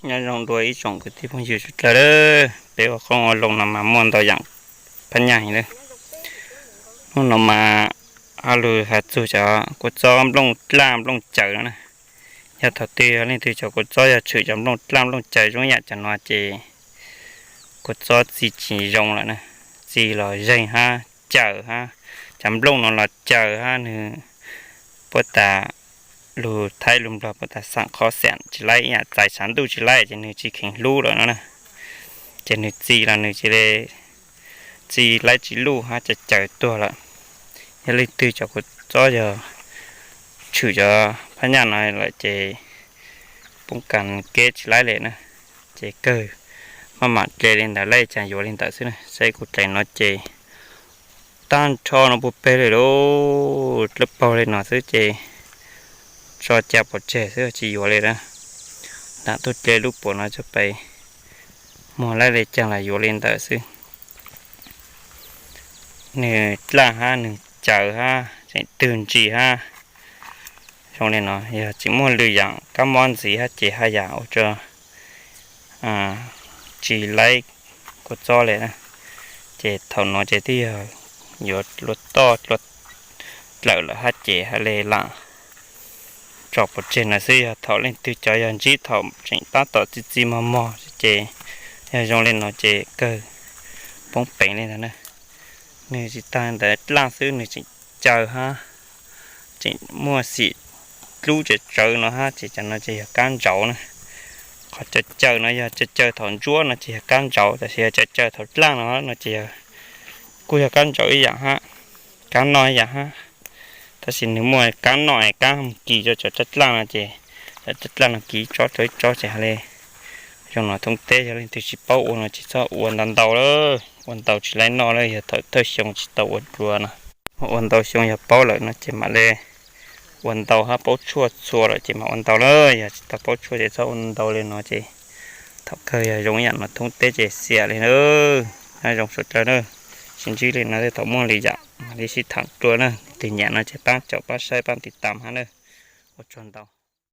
Nyob zoo dua ib tsoom kwv tij phooj ywg sawv daws lawm, peb ua qoob ua loo no mas muaj ntau yam phab nyaj heev lawm. Hnub no mas ob lug has txug cov kua txob nplooj dlaj nplooj caws no na. Yog thaum twg yog leej twg cov kua txob yog tshwm cov nplooj dlaj nplooj caws zoo yam cov no ces kua txob txi tsis zoo lawm na, txi los zeeg hab caws hab, cov nplooj no los caws hab, nws puab tas lug Thaib lug Nplog puab tas xaam qhov xaam tsis laib, ib yam txais tshav ntuj tsis laib ces nws tsis kheev hlub lawm no na. Ces nws txi los nws tsis le, txi laib tsis luj hab caws caws tuag lawm. Yog leej twg cov kua txob yog tshwm cov phab nyaj no lawm ces poob kas keb tsis laib le na. Ces kawg maj mam dle li ntawd, laij caag yuav li ntawd xwb na. Saib kuv dlaim no ces tag nrho no puag peg li lauj, dlawb paug li no xwb ces tso ca pov tseg xwb tsis yuav li na. Lam tuaj dle lub puam no tso pais muag laij li caag los yuav li ntawd xwb. Nws dlaj hab nws caws hab tseem twg ntsis hab. Zoo li no yog tseem muaj lwm yaam kab mob ntxiv hab ces haj yam ua rua tsis laib kua txob le na. Ces thaum no ces twb yog yuav luag toj luag dlawm lawm hab ces haj le lam tso pov tseg no xwb. Yog thaum leej twg cov yog ntsib thaum tseem tab tom txi txi mog mog ces yog zoo li no ces kawg poob peev li ntawd na. Nws tsis tag ntawd dlaj xwb nws tseem caws hab, tseem muaj xim dlub tsawv tsawv no hab ces cov no ces yog kab ntsauv na. Qhov caws caws no yog caws caws thaum ntsuab no ces yog kab ntsauv, tab sis yog caws caws thaum dlaj no no ces kuj yog kab ntsauv ib yaam hab, kab noj ib yaam hab. Tab sis nws muaj kab noj es kab mus kis rua cov raj dlaj no ces cov raj dlaj no kis tsob rau ib tsob ces haj le zoo no thoob teb. Yog leej twg tsis paub ua no ces txhob ua ntau ntau lawm, ua ntau tsis laib noj lawm, yog thaum thawj xyoo tsis tau ua dua no. Ua ntau xyoo yog paub lawm no ces mam le ua ntau hab, paub tshuaj txhua lawm ces mam ua ntau lawm, yog tsis tau paub tshuaj ces txhob ua ntau li no ces thaum kawg yog zoo ib yaam no thoob teb ces xiam li na. Nyob zoo sawv daws na, sib ntsib li no thaum muaj li yam mam li sib thaam dlua na. Leej twg nyiam no ces paab caum paab saib paab tiv tam hab na. Ua tsaug ntau.